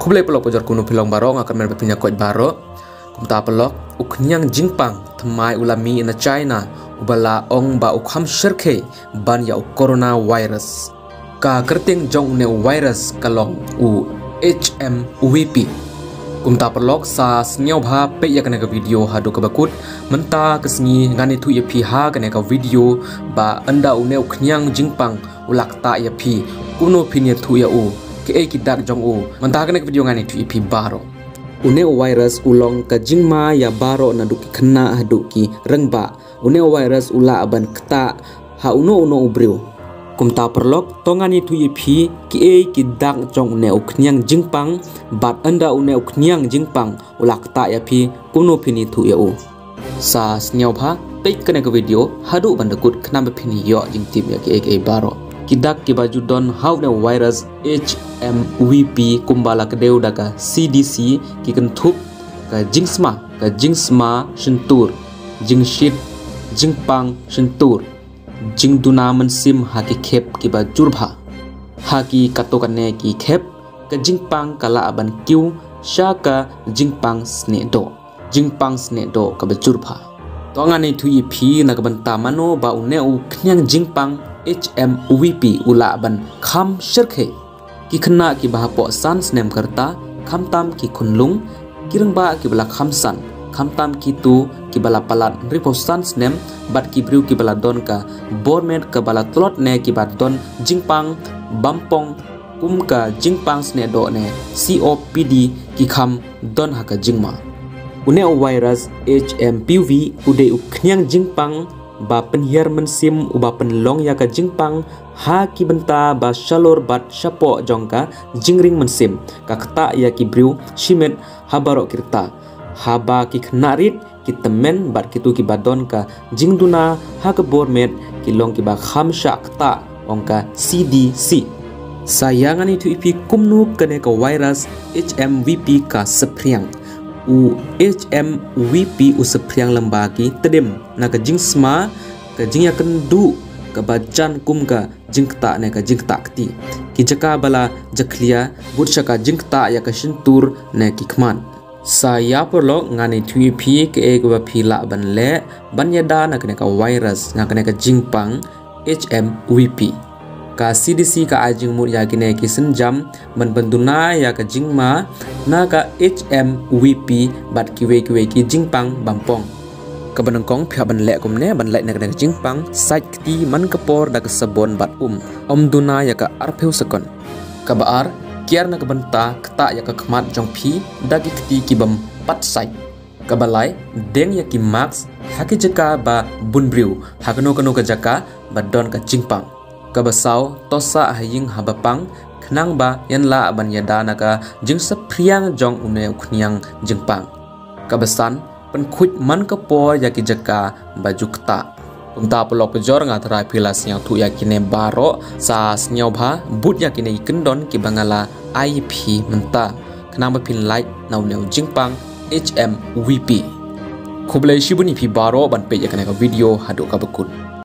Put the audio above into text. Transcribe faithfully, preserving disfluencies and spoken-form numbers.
Khublei paralok pajor, kumno phi long baroh, nga kyrmen ba phin ïa koit baroh. Kumta paralok, u khñiang jingpang thymmai u la mih na China, uba la ong ba u kham shyrkhei ban ïa u coronavirus. Ka kyrteng jong une u virus ka long u H M V P. Kumta paralok, sa sngewbha peit ïa kane ka video haduh kaba kut. Mynta ka sngi ngan ïathuh ïa phi ha kane ka video ba ynda une u khñiang jingpang u la ktah ïa phi, kumno phin ïathuh ïa u, kaei ki dak jong u. Mynta kane ka video ngan ïathuh ïa phi baroh. Une u virus u long ka jingma ïa baroh, naduh ki khynnah haduh ki rangbah. Une u virus u lah ban ktah ha uno uno u briew. Kumta paralok, to ngan ïathuh ïa phi kiei ki dak jong une u khñiang jingpang, bad ynda une u khñiang jingpang u la ktah ïa phi, kumno phin ïathuh ïa u. Sa sngewbha peit kane ka video haduh ban da kut, khnang ba phin ïoh jingtip ïa kiei kiei baroh. Ki dak kiba ju don ha une u virus H M V P kumba la kdew da ka C D C ki kynthup: ka jingsma, ka jingsma shyntur, jingshit, jingpang shyntur, jingduna mynsiem ha ki khep kiba jur bha. Ha ki katto katne ki khep, ka jingpang ka lah ban kiew sha ka jingpang snieh doh, jingpang snieh doh kaba jur bha. To ngan ïathuh ïa phi na ka bynta mano ba une u khñiang jingpang H M V P u lah ban kham shyrkhei. Ki khynnah kiba hapoh san snem ka rta, khamtam ki khunlung, ki rangbah kiba la kham san, khamtam kito kiba la palat hynriewphew san snem, bad ki briew kiba la don ka bor met kaba la tlot ne kiba don jingpang bampong kum ka jingpang snieh doh ne C O P D, ki kham don ha ka jingma. Une u virus H M P V u dei u khñiang jingpang ba pynhiar mynsiem, uba pynlong ïa ka jingpang ha ki bynta ba shalor bad shapoh jong ka jingring mynsiem, ka ktah ïa ki briew shimet ha baroh ki rta. Haba ki khynnah rit, ki tymmen bad kito kiba don ka jingduna ha ka bor met ki long kiba kham shah ktah, ong ka C D C. Sa ïa ngan ïathuh ïa phi kumno kane ka virus H M V P ka saphriang. U H M V P u saphriang lyngba ki tdem na ka jingsma, ka jingïakynduh kaba jan kum ka jingktah ne ka jingktah kti, ki jaka ba la jakhlia, bud sha ka jingktah ïa ka shyntur ne ki khmat. Sa ïa paralok, ngan ïathuh ïa phi kaei kaba phi lah ban leh ban ïada na kane ka virus, na kane ka jingpang H M V P. Ka C D C ka ai jingmut ïa kine ki sienjam ban pynduna ïa ka jingma na ka H M V P bad kiwei kiwei ki jingpang bampong. Kaba nyngkong, phi hap ban leh kumne: ban lait na kane ka jingpang, sait kti man ka por da ka sabon bad um, ym duna ïa ka arphew sekon. Kaba ar, kiar na ka bynta ktah ïa ka khmat jong phi da ki kti ki bym pat sait. Kaba lai, deng ïa ki mask ha ki jaka ba bun briew, ha kano kano ka jaka ba don ka jingpang. Kaba saw, to sah ha ïing haba pang, khnang ba yn lah ban ïada na ka jingsaphriang jong une u khñiang jingpang. Kaba san, pynkhuid man ka por ïa ki jaka ba ju ktah. Kumta paralok pajor, nga tharai phi la sngewthuh ïa kine baroh. Sa sngewbha bud ïa kine ki kyndon kiba nga la ai ïa phi mynta, khnang ba phin lait na une u jingpang H M V P. Khublei shibun ïa phi baroh ban peit ïa kane ka video haduh kaba kut.